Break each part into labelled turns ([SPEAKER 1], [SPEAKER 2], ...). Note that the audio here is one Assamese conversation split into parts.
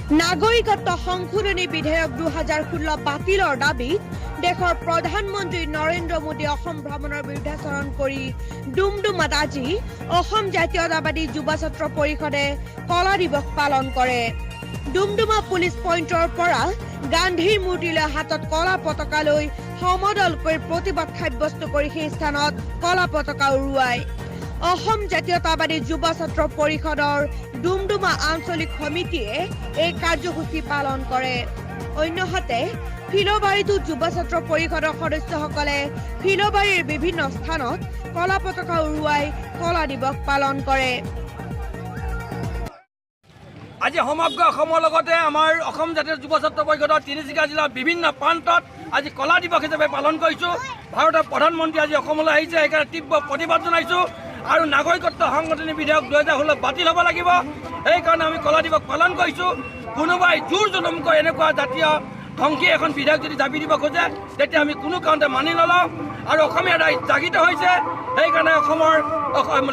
[SPEAKER 1] নাগৰিকত্ব সংশোধনী বিধেয়ক 2016 বাতিলৰ দাবীত দেশৰ প্ৰধানমন্ত্ৰী নৰেন্দ্ৰ মোদী অসম ভ্ৰমণৰ বিৰুদ্ধাচৰণ কৰি ডুমডুমাত আজি অসম জাতীয়তাবাদী যুৱ ছাত্ৰ পৰিষদে কলা দিৱস পালন কৰে। ডুমডুমা পুলিচ পইণ্টৰ পৰা গান্ধীৰ মূৰ্তিলৈ হাতত কলা পতাকা লৈ সমদল কৰি প্ৰতিবাদ সাব্যস্ত কৰি সেই স্থানত কলা পতাকা উৰুৱায়। অসম জাতীয়তাবাদী যুৱ ছাত্ৰ পৰিষদৰ ডুমডুমা আঞ্চলিক সমিতিয়ে এই কাৰ্যসূচী পালন কৰে। অন্যহাতে ফিলবাৰীতো যুৱ ছাত্ৰ পৰিষদৰ সদস্যসকলে ফিলবাৰীৰ বিভিন্ন স্থানত কলা পতাকা উৰুৱাই কলা দিৱস পালন কৰে।
[SPEAKER 2] আজি সমগ্ৰ অসমৰ লগতে আমাৰ অসম জাতীয় যুৱ ছাত্ৰ পৰিষদৰ তিনিচুকীয়া জিলাৰ বিভিন্ন প্ৰান্তত আজি কলা দিৱস হিচাপে পালন কৰিছোঁ। ভাৰতৰ প্ৰধানমন্ত্ৰী আজি অসমলৈ আহিছে, সেইকাৰণে তীব্ৰ প্ৰতিবাদ জনাইছোঁ আৰু নাগৰিকত্ব সংশোধনী বিধেয়ক 2016 বাতিল হ'ব লাগিব, সেইকাৰণে আমি কলা দিৱস পালন কৰিছোঁ। কোনোবাই জোৰ জুলুমকৈ এনেকুৱা জাতীয় ধ্বংসী এখন বিধেয়ক যদি জাপি দিব খোজে, তেতিয়া আমি কোনো কাৰণতে মানি নলওঁ। আৰু অসমীয়া ৰাইজ জাগৃত হৈছে, সেইকাৰণে অসমৰ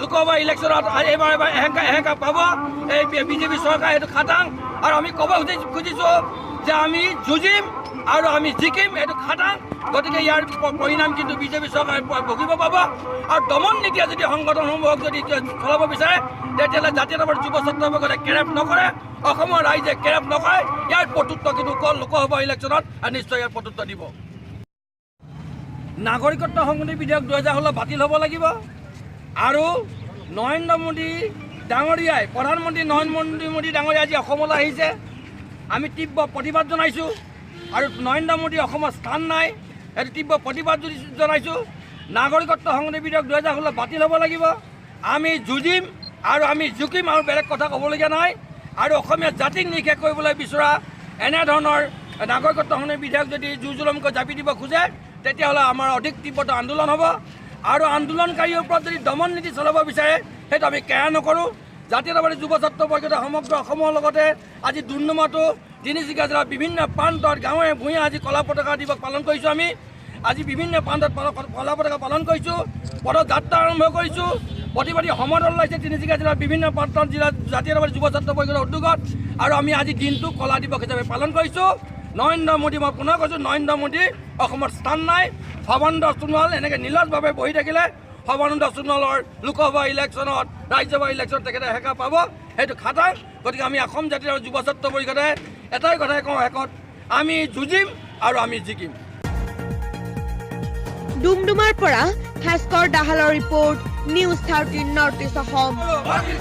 [SPEAKER 2] লোকসভা ইলেকশ্যনত এইবাৰ এবাৰ এহেংকা এহেংকা পাব এই বিজেপি চৰকাৰ, সেইটো খাটাং। আৰু আমি ক'ব খুজিছোঁ যে আমি যুঁজিম আৰু আমি জিকিম, এইটো খাটাং। গতিকে ইয়াৰ পৰিণাম কিন্তু বিজেপি চৰকাৰে ভুগিব পাব। আৰু দমন নীতিয়ে যদি সংগঠনসমূহক যদি চলাব বিচাৰে, তেতিয়াহ'লে জাতীয়তাবাদী যুৱ ছাত্ৰ পৰিষদে কেৰেপ নকৰে, অসমৰ ৰাইজে কেৰেপ নকৰে। ইয়াৰ প্ৰত্যুত্তৰ কিন্তু লোকসভা ইলেকশ্যনত নিশ্চয় ইয়াৰ প্ৰত্যুত্তৰ দিব। নাগৰিকত্ব সংশোধনী বিধেয়ক 2016 বাতিল হ'ব লাগিব আৰু নৰেন্দ্ৰ মোদী ডাঙৰীয়াই, প্ৰধানমন্ত্ৰী নৰেন্দ্ৰ মোদী ডাঙৰীয়া আজি অসমলৈ আহিছে, আমি তীব্ৰ প্ৰতিবাদ জনাইছোঁ। আৰু নৰেন্দ্ৰ মোদী অসমত স্থান নাই, সেইটো তীব্ৰ প্ৰতিবাদ জনাইছোঁ। নাগৰিকত্ব সংশোধনী বিধেয়ক 2016 বাতিল হ'ব লাগিব। আমি যুঁজিম আৰু আমি জিকিম, আৰু বেলেগ কথা ক'বলগীয়া নাই। আৰু অসমীয়া জাতিক নিঃশেষ কৰিবলৈ বিচৰা এনেধৰণৰ নাগৰিকত্ব সংশোধনী বিধেয়ক যদি জোৰ জুলুমকৈ জাপি দিব খোজে, তেতিয়াহ'লে আমাৰ অধিক তীব্ৰতৰ আন্দোলন হ'ব। আৰু আন্দোলনকাৰীৰ ওপৰত যদি দমন নীতি চলাব বিচাৰে, সেইটো আমি কেয়াৰ নকৰোঁ। জাতীয়তাবাদী যুৱ ছাত্ৰ পৰিষদে সমগ্ৰ অসমৰ লগতে আজি ডুমডুমাতো, তিনিচুকীয়া জিলাৰ বিভিন্ন প্ৰান্তত গাঁৱে ভূঞে আজি কলা পতাকা দিৱস পালন কৰিছোঁ। আমি আজি বিভিন্ন প্ৰান্তত কলা পতাকা পালন কৰিছোঁ, পদযাত্ৰা আৰম্ভ কৰিছোঁ, প্ৰতিবাদী সমদল ওলাইছে তিনিচুকীয়া জিলাৰ বিভিন্ন প্ৰান্তত জিলা জাতীয়তাবাদী যুৱ ছাত্ৰ পৰিষদৰ উদ্যোগত। আৰু আমি আজি দিনটো কলা দিৱস হিচাপে পালন কৰিছোঁ। নৰেন্দ্ৰ মোদী, মই পুনৰ কৈছোঁ, নৰেন্দ্ৰ মোদী অসমত স্থান নাই। সৰ্বানন্দ সোণোৱাল এনেকৈ নিৰ্লজ্জভাৱে বহি থাকিলে সৰ্বানন্দ সোণোৱালৰ লোকসভা ইলেকশ্যনত, ৰাজ্যসভা ইলেকশ্যনত তেখেতে হেকা পাব, সেইটো খাটাং। গতিকে আমি অসম জাতীয় যুৱ ছাত্ৰ পৰিষদে এটাই কথাই কওঁ শেষত, আমি যুঁজিম আৰু আমি জিকিম।
[SPEAKER 1] ডুমডুমাৰ পৰা ভাস্কৰ দাহালৰ report, news 13 North East Assam.
[SPEAKER 2] বাতিল।